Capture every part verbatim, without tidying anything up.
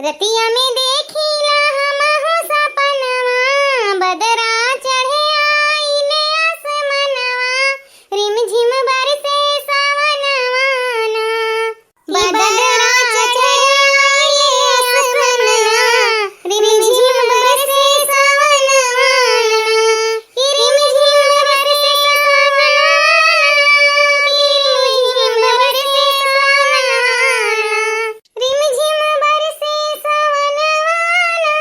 रतिया में देखिला हमहू सपनवा, बदरा चढ़े आइले आसमनवा, रिमझिम बरसे सावनवा ना। बदरा चढ़े आइले आसमनवा, रिमझिम बरसे सावनवा ना। रिमझिम बरसे सावनवा ना, रिमझिम बरसे सावनवा ना। रिमझिम बरसे सवनवा ना,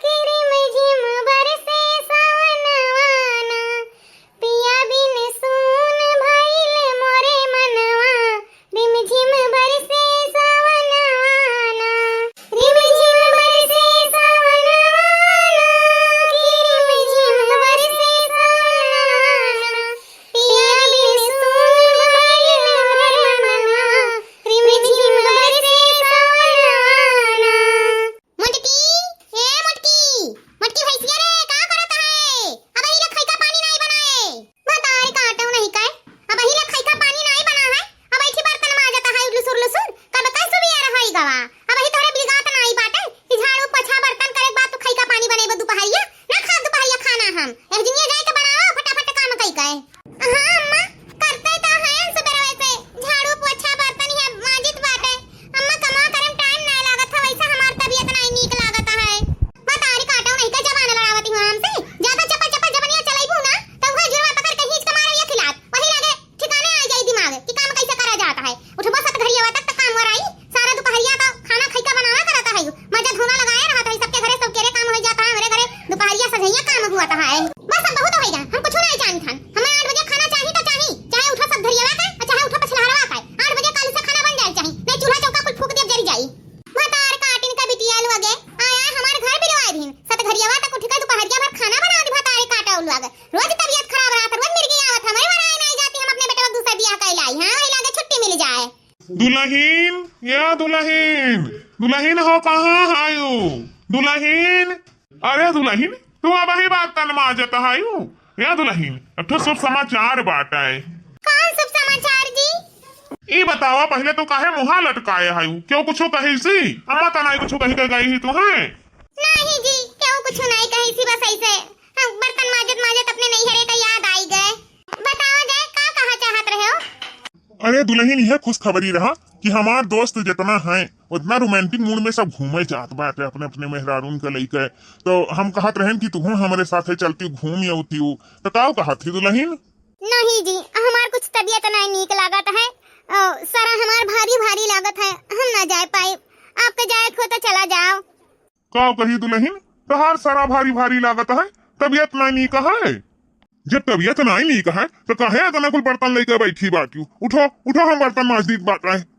कि रिमझिम बरसे सवनवा ना। पिया बिन सून भइल मोरे मनवा, रिमझिम बरसे सवनवा ना। रिमझिम बरसे सवनवा ना, कि रिमझिम बरसे सवनवा ना। पिया बिन सून भइल मोरे मनवा, रिमझिम बरसे सवनवा ना। मोटकी, ए मोटकी, मोटकी भैंसिया रे, का करत है? अबही ले खइका पानी नाई बनाए। बताई काटो नहीं काय? अबही ले खइका पानी नाई बना है। अबही बर्तन माजत है, लुसुर लुसुर। कब तक सुबिया रहई गवा? अबही तोहरे बिगात नाई बाटे कि झाड़ू पोछा बर्तन करे के बाद तू खइका पानी बनेबो दुपहरिया? ना खा दुपहरिया खाना हम। एक जनिया जाए के बनाओ फटाफट काम कई के। हाँ अम्मा, करते तो हैं सुबेरवे से, झाड़ू पोछा बर्तन ये माजित बाटे। अम्मा कमा करे में टाइम नहीं लागत है, वैसे हमार तबीयत नहीं नीक लागत है। बतारी काटो नहीं का जबान लड़ावती हो हमसे, ज्यादा चपा चपा जबनिया चलाइबू ना, तब वह जुड़वा पकड़ के खींच के मारे या खिलात, वही लागे ठिकाने आ जाई दिमाग कि काम कैसे करा जाता है। उठबो सत घरियावा तक तो काम वराई, सारा दुपहरिया तो खाना खइका बनावा करता है, मजा धुना लगाए रहत है, सबके घरे सब केरे काम हो जाता है, हमरे घरे दुपहरिया सजैया काम हुआ था है। बस अब बहुत होइगा, हम कुछ नहीं जानी थान। हमें आठ बजे खाना चाही तो चाही, चाहे उठो सब घरियावा का, चाहे उठो पछलहरवा का। आठ बजे काल से खाना बन जाए चाही, नहीं चूल्हा चौका कुल फूक देब जरी जाई। भतार काटिन का बिटिया लोगे, आया हमार घर बिलवाए दिन। सत घरियावा तक उठ के दुपहरिया भर खाना बना दे भतार काटा लोग। रोज तबीयत खराब रहत, रोज मिर्गी आवत, हमरे वराए नहीं जाती, हम अपने बेटवा दूसरा बियाह कैलाई। हाँ, वही लागे छुट्टी मिल जाए। दुलहिन, या दुलहिन, दुलहिन हो कहाँ हायू? दुलहिन, अरे दुलहिन, तू अबही बर्तन माजत हायू? या दुलहिन, एक ठो शुभ समाचार बाटे। कौन शुभ समाचार जी? ई बतावा पहिले तू काहे मुहा लटकाए हायू? क्यों कुछो कही सी? अम्मा तनाई कुछो कही के गई ही तू हैं? नहीं जी, क्यों कुछो नहीं कही सी, बस ऐसे हम बर्तन माजत माजत अपने नैहरे का याद आई गए। बतावा जाए का कहा चाहत रहे हो? अरे दुलहिन, यह खुशखबरी रहा कि हमार दोस्त जितना है उतना रोमांटिक मूड में सब घूमे जात बाटे अपने अपने मेहरारून के लइके। तो हम कहत रहेन कि तुहू हमरे साथे चलती, घूम अउती। तो काउ कहत ही दुलहिन? नहीं जी, हमार कुछ तबीयत नहीं नीक लागत है। अ, सरा हमार भारी भारी लागत है, हम ना जाए पाए। आपके जाए को तो चला जाओ। का कही दुलहिन, तहार सरा भारी भारी लागत है, तबीयत नाई नीक है? जब तबीयत नाई नीक है, तो काहे इतना कुल बर्तन लेके बैठी बाटियो? उठो, उठो, हम बर्तन माज दीत बाटे।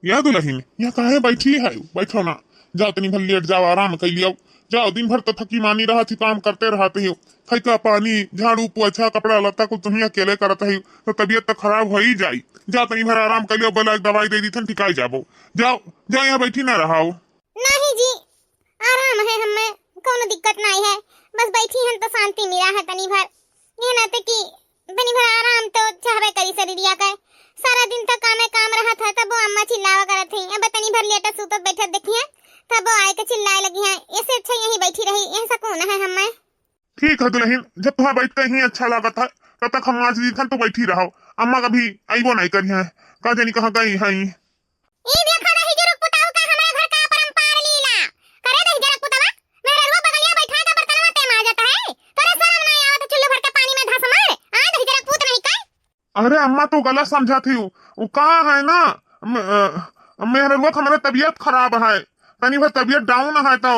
या दुलहिन, यहाँ काहे बैठी है? बैठो ना, जाओ तनी भर लेट जाओ, आराम कर लियो। जाओ, दिन भर तो थकी मानी रहत ही, काम करते रहत ही। खैका पानी, झाड़ू, पोछा, कपड़ा लत्ता कुल तुही अकेले करत ही, तो तबीयत तो खराब हो ही जाई। जाओ तनी भर आराम कर लियो, बोला एक दवाई दे दी थन, ठिकाई जाबो। जाओ, जाओ, यहाँ बैठी ना रहाओ। नहीं जी, आराम है हमें, कौनो दिक्कत नहीं है, बस बैठी हन तो शांति मिला है तनी भर। ये नाते कि तनी भर आराम तो चाहबे करी शरीरिया के। सारा दिन तो कामे काम रहत है, तबो अम्मा चिल्लावा करत है। अब तनी भर लेटत सुतत बैठत देखिए, तबो आए के चिल्लाए लगी है। ऐसे अच्छा यहीं बैठी रही, यहीं सुकून है हमें। ठीक है दुलहिन, जब तुहा बैठ के ही अच्छा लागत है, तब तक हम आज दिन तू बैठी रहो। अम्मा कभी अइबो नहीं करी है, का जानी कहाँ गई है। ई देखा दहिजरुक पुताऊ का हमरे घर का अपरंपार लीला। करे दहिजरुक पुतवा, मेहररुआ बगलिया बैठा के बर्तनवा ते माजत है। तोरे शरम नाई आवत चुल्लू भर के पानी में धस मार। आ दहिजरुक पूत नहीं का? अरे अम्मा तू गलत समझत ही। उ का है ना, म-, अ, मेहररुआ के हमरे तबीयत खराब है। तनी भर तबीयत down है तो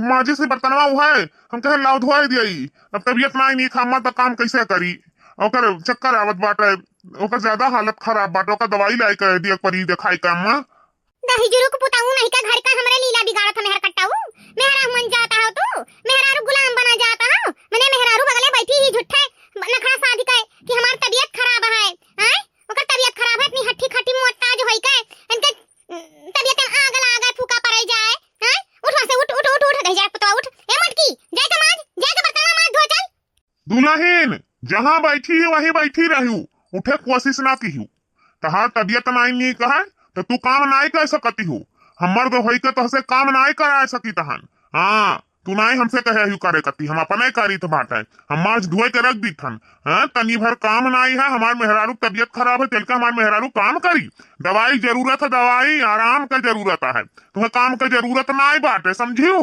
माजी से बर्तनवा उ है, हम कहे लाओ धोए दियाई। अब तबीयत नाई नीक, अम्मा तो काम कैसे करी? ओकर चक्कर आवत बाटे। ओकर ज्यादा हालत खराब बाटे, ओकर दवाई लाए के दिया परी देखाई के अम्मा। दहिजरुक पुताऊ नहीं का घर का हमरे लीला बिगाड़त है मेहर कट्टाऊ। मेहरा हुअन जाता हो तू, मेहरारू गुलाम बना जाता हो। मने मेहरारू बगले बैठी ही झूठे नखरा साध के कि हमार तबीयत खराब है। आय? ओकर तबीयत खराब है, इतनी हट्टी खट्टी मोटा जो होई के, इनके, उम, तबीयत में आग लागे, फूका पड़े जाए। आय? उठ वहाँ से, उठ, उठ, उठ, उठ, दहिजरुक पुतवा उठ। ए मोटकी, जाए के माज, जाए के बर्तनवा माज धो चल। दुलहिन, जहाँ बैठी ही वहीं बैठी रहू, उठे कोशिश ना किहू। तहार तबीयत नाई नीक है, तो तू काम नाई कर सकती हो। हम मर्द होइके तोहसे काम नाई कराए सकित हन। हाँ, तू नाई हमसे कहे हयू करे कती, हम अपने करीत बाटे। हम माज धोए के रख दीत हन। हाँ, तनी भर काम नाई है, हमार मेहरारू के तबियत खराब है, चल के हमार मेहरारू काम करी। दवाई जरूरत है, दवाई, आराम के जरूरत है, तुम्हें काम के जरूरत नाई बाटे, समझियो?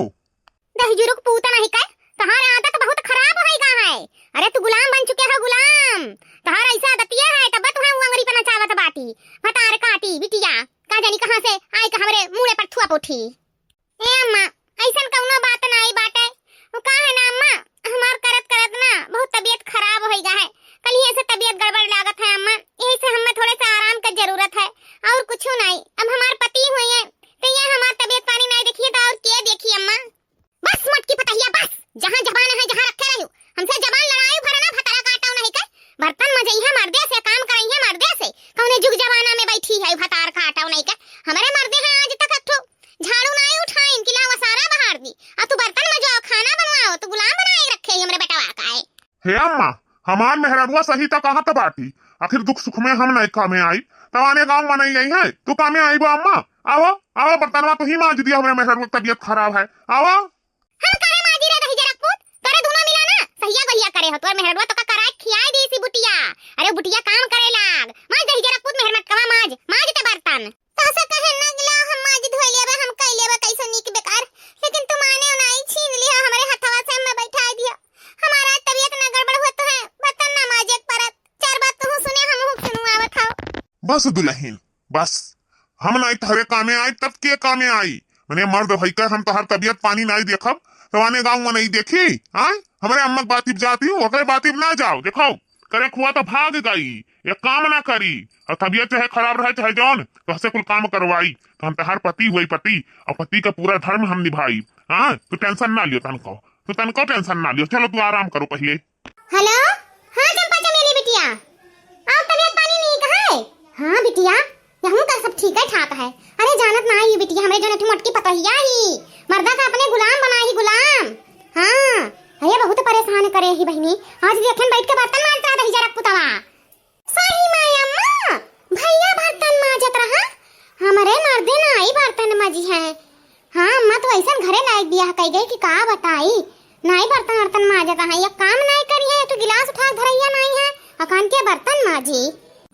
दहिजुरुक पूत नहीं के, तहार आदत बहुत खराब होइगा है। अरे तू गुलाम बन चुके हो, गुलाम। तहार ऐसा आदतिया है, तब तुम्हें वो अंगरी पे नचावत बाटी। भतार काटी बिटिया, का जानी कहाँ से आए के हमरे मूड़े पर थुआ पोठी। ए अम्मा, ऐसन कउनो बात नाई बाटे। वो का है ना अम्मा, हमार करत करत ना बहुत तबियत खराब होइगा है। कल ही ऐसे तबियत गड़बड़ लागत है अम्मा, यही से हमें थोड़े से आराम के जरूरत है, और कुछ नाई। अब हमार पति हुए हैं, तो ये हमार तबियत पानी नाई देखिए तो और के देखी अम्मा? बस मोटकी पतहिया, बस। जहाँ जबान है, जहाँ रखे रहियो। हमसे जबान लड़ाई भरना, भतार काटउ नहीं के। बर्तन मजइहे मर्दे से, काम करइहे मर्दे से। कौने जुग जमाना में बैठी है भतार काटउ नहीं के? हमरे मर्दे हैं आज तक एक ठो झाड़ू नाई उठाइन कि लावा सारा बहार दी। आ तू बर्तन मजवाओ, खाना बनवाओ, तू गुलाम बनाए रखे ही हमरे बेटवा का है। हे अम्मा, हमार मेहररुआ सही त कहत बाटी, आखिर दुख सुख में हम नहीं कामे आई, तवाने गाँव मनई आई है, तू कामे आई बा अम्मा? आवा, आवा, बर्तनवा तू ही माज दिया, हमरे मेहररुआ के तबियत खराब है, आवा। हम काहे माजी रे दहिजरक पूत, तोरे दुनो मिला ना सहिया गहिया करे हो, तोर मेहररुआ तो का कराए खियाए दी सी बुटिया। अरे बुटिया काम करे लाग, माज दहिजरक पूत, मेहर मटकवा माज, माज ते बर्तन। तोहसे कहे न गिला हम माज धोए लेबे, हम कई लेबे कैसो नीक बेकार, लेकिन तू माने नाई, छीन लिहा हमरे हथवा से, हमें बैठाए दिया। हमारा तबियत ना गड़बड़ हुआ तो है, बर्तन ना माजे के परत। चार बात तू सुने, हम हूँ सुनू आवत हव। बस दुलहिन, बस। हम नाई तहरे कामे आई, तब के कामे आई? मने मर्द भई के हम तहर तबियत पानी नाई देखब, तवाने गाँव में नहीं देखी, आय? हमरे अम्मा के बात इब जाती हूँ, ओकरे बात इब ना जाओ, देखो। करे खुआ तो भाग गई, एक काम ना करी। और तबियत चाहे खराब रहे, चाहे जौन, तोहसे कुल काम करवाई। तो हम तहार पति हुई पति, और पति का पूरा धर्म हम निभाई। हाँ, तू tension ना लियो तनको, तू तनको tension ना लियो। चलो तू आराम करो पहिले। हेलो, हाँ चंपा चमेली बिटिया, और तबियत पानी नीक है? हाँ बिटिया, यहूँ का सब ठीक है ठाक है। अरे जानत ना ही बिटिया, हमरे जौन एक ठो मोटकी पतोहिया ही, मर्दा का अपने गुलाम बना ही गुलाम। हाँ, अरे बहुत परेशान करे ही बहिनी, आज देखेन बैठ के बर्तन मांजत रहा दहिजरक पुतवा। सही में अम्मा, भैया बर्तन माजत रहा, हमरे मर्दे नाई बर्तन माजी है। हाँ अम्मा, तो ऐसन घरे लायक बियाह कई गई कि का बताई, नाई बर्तन वर्तन माजत है, एक काम नाई करी है, एक ठो गिलास उठा के धरैया नाई है, अकान के बर्तन माजी।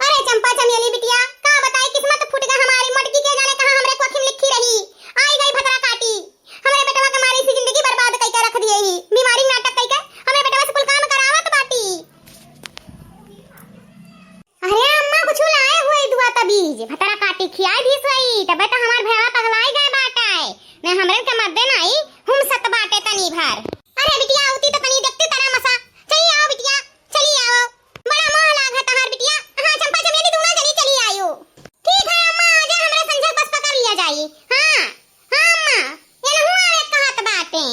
अरे चंपा चमेली बिटिया, का बताई किस्मत फूट गई हमारी, मोटकी के जाने कहाँ हमरे कोखी में लिखी रही, आई गई भतरा काटी। हमरे बेटवा के मारी सी जिंदगी बर्बाद कई के रख दिए ही, बीमारी नाटक कई के हमरे बेटवा से कुल काम करावत बाटी। अरे अम्मा, कुछ लाए हुए दुआ तबीज, भतरा काटी खियाए भी सोई, तबे तो हमार भैया पगलाई गए बाटे, न हमरे के मर्दे नाई, हम सत बाटे तनी भर। अरे बिटिया, आवती तो तनी देखती तना मसा, चली आओ बिटिया, चली आओ, बड़ा मोह लाग है तहार बिटिया। हाँ चंपा चमेली, दूना जनी चली आयो। ठीक है अम्मा, आजा हमरे संझा बस पकड़ लिया जाई। हाँ, हाँ अम्मा, एनहू आवे कहत बाटे,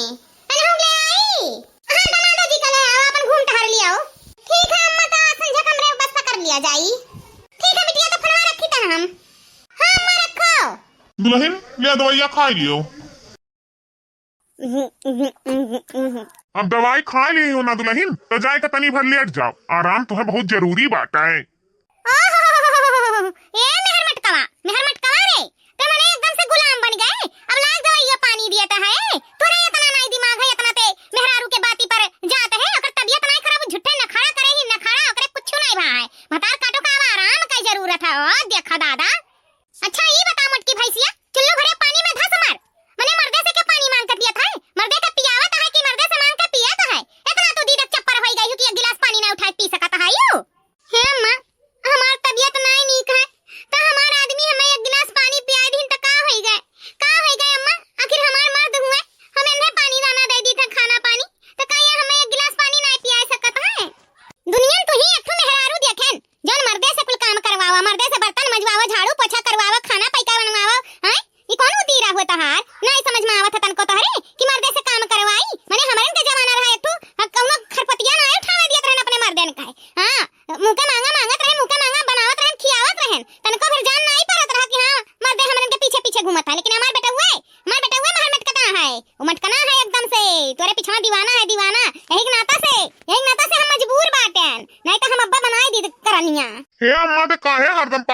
एनहू ले आई। हाँ दमादो जी का ले आओ, अपन घूम टहर लियाओ। ठीक है अम्मा, तो आज संझा हमरे बस पकड़ लिया जाई। ठीक है बिटिया, तो फोनवा रखी ता हम। हाँ अम्मा रखो। दुलहिन, ले दवाइया खाई लियो। अब दवाई खाए ली हो ना दुलहिन, तो जाए के तनी भर लेट जाओ, आराम तुम्हें बहुत जरूरी बाटे। ओहो, ए मेहर मटकवा, मेहर मटकवा रे, ते मने एकदम से गुलाम बन गए। अब लाग दवाइया पानी दिया ता है, तोरे इतना नाई दिमाग है, इतना ते मेहरारू के बाती पर जात है, ओकर तबियत नाई खराब, झूठे नखड़ा करे ही नखड़ा, ओकरे कुछ नाई भा है। भतार काटो का अब आराम का जरूरत है, ओ देखा दादा। अच्छा, ई बता मोटकी भैंसिया, चुल्लू भरे पानी में धस मर। मने मर्दे से के पानी मांग के पियत है? मर्दे के पियावत है कि मर्दे से मांग के पियत है? इतना तू दीदक चप्पर होई गई हो कि एक गिलास पानी ना उठाए पी सकत है यू? हे अम्मा, हमार तबियत नाई नीक है, त हमार आदमी हमें एक गिलास पानी पियाए दीन त का होई गए? का होई गए अम्मा? आखिर हमार मर्द हुए, हम इन्हें पानी दाना दे दी थे, खाना पानी, त का ये हमें एक गिलास पानी नाई पियाए सकत है? दुनिया में तू ही एक ठो मेहरारू देखेन, जौन मर्दे से कुल काम करवावा, मर्दे से बर्तन मजवावा, झाड़ू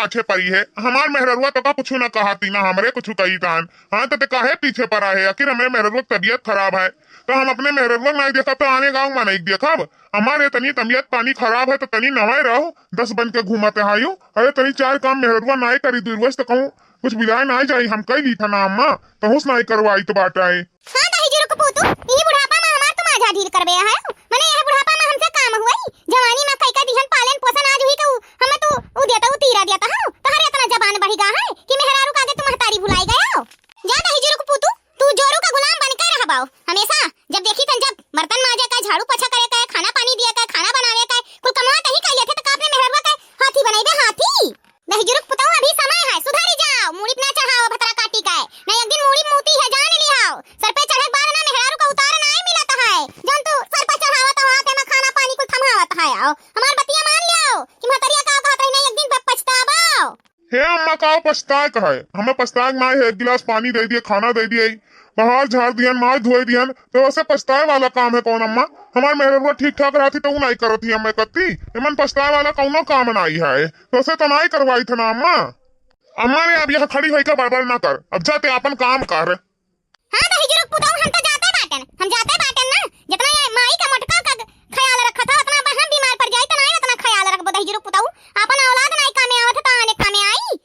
पीछे परी है। हमार मेहररुआ तो का कुछु ना कहती, ना हमरे कुछु कही तान। हाँ, तो ते काहे पीछे परा है? आखिर हमरे मेहररुआ की तबीयत खराब है, तो हम अपने मेहररुआ नाई देखब, तो आने गाँव में नाई देखब। हमारे तनी तबीयत पानी खराब है, तो तनी नवाई रहो, दस बन के घूमत आयु। अरे, तनी चार काम मेहररुआ नाई करी, दुई रोज तो कहूँ कुछ बिलाए नाई जाई, हम कई ली था ना अम्मा, तहुस नाई करवाई तो बाटा है। हाँ, दहिजरू के पूतू, इही बुढ़ापा में हमार तू माझा ढील करबे है। मने यह बुढ़ापा में हमसे काम हुई, जवानी में कई का दिहन पालन पोषण आज हुई तो हमें तू उ देता, उ तीरा देता हो। तोहरे इतना जबान बढ़ी गा है कि मेहरारू का आगे तू महतारी भुलाई गया हो। जा दहिजरू के पूतू, तू जोरू का गुलाम बन के रहबाओ हमेशा। जब देखी तन जब बर्तन माजे का, झाड़ू पोछा करे का, खाना पानी दिए का, खाना बनावे का, कुल कमवा तही कर लेते तो का अपने मेहररुआ का हाथी बनाई दे, हाथी। दहिजरू के पुतहु अभी समय है, सुधरी जाओ, मूड़ी पे ना चढ़ाओ भतरा काटी का, नहीं एक दिन मूड़ी मूती है जान लिहाओ। सर पे चढ़े के बाद ना मेहरारू का उतार ना आए मिलत है, जौन तू सर पे चढ़ावत हो, हाथे में खाना पानी कुल थमावत है। आओ हमार बतिया मान लियाओ कि महतरिया का कहत रही, नहीं एक दिन पे पछतावाओ। हे अम्मा, का पछताए का है? हमें पछताए के नाई है, एक गिलास पानी दे दिए, खाना दे दिए, बाहर झाड़ दिहन, मार धोए दिहन, तो वैसे पछताए वाला काम है कौन अम्मा? हमार मेहररुआ ठीक ठाक रहती तो उ नाई करत ही अम्मा कत्ती। एमन पछताए वाला कौनो काम नाई है, तो वैसे तो नाई करवाई था ना अम्मा। अम्मा ने अब यह खड़ी होई का बड़बड़ ना कर, अब जाते आपन काम कर। हाँ दहिजरू के पुतहु, हम तो जाते बाटन, हम जाते बाटन ना। जितना ये माई का मोटका का ख्याल रखत हो, उतना हम बीमार पड़ जाई तो नाई उतना ख्याल रखबो दहिजरू के पुतहु। आपन औलाद नाई कामे आवत है तो आने कामे आई।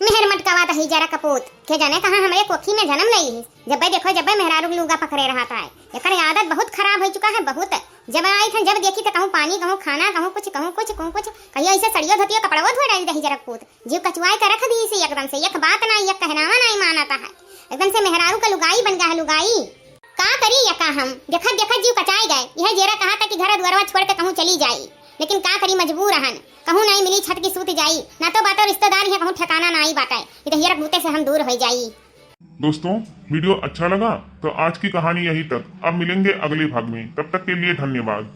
मेहर मटकावा दहिजरा कपूत, के जाने कहाँ हमरे कोखी में जन्म लेई है। जब्बे देखो जब्बे मेहरारू के लूगा पकड़े रहत है। एकर आदत बहुत खराब हो चुका है, बहुत। जब आई थन जब देखी तो कहूँ पानी, कहूँ खाना, कहूँ कुछ, कहूँ कुछ, कहूँ कुछ, कहियो ऐसे सड़ियो धोतियो कपड़वो धोए डाली दहिजरा कपूत। जीव कचुआए के रख दी से एकदम से, एक बात ना, एक कहनावा ना मानता है। एकदम से मेहरारू का लुगाई बन गया है, लुगाई। का करी यका हम, देखत देखत जीव कचाए गए। यह जेरा कहा था कि घर दुआरवा छोड़ के कहूँ चली जाई, लेकिन का करी, मजबूर हन। कहूँ नाई मिली छत की सूत जाई, ना तो बातो रिश्तेदार है कहूँ ठिकाना नाई बाटे। ये तो हियरक बूते से हम दूर हो जाई। दोस्तों, वीडियो अच्छा लगा तो आज की कहानी यहीं तक। अब मिलेंगे अगले भाग में, तब तक के लिए धन्यवाद।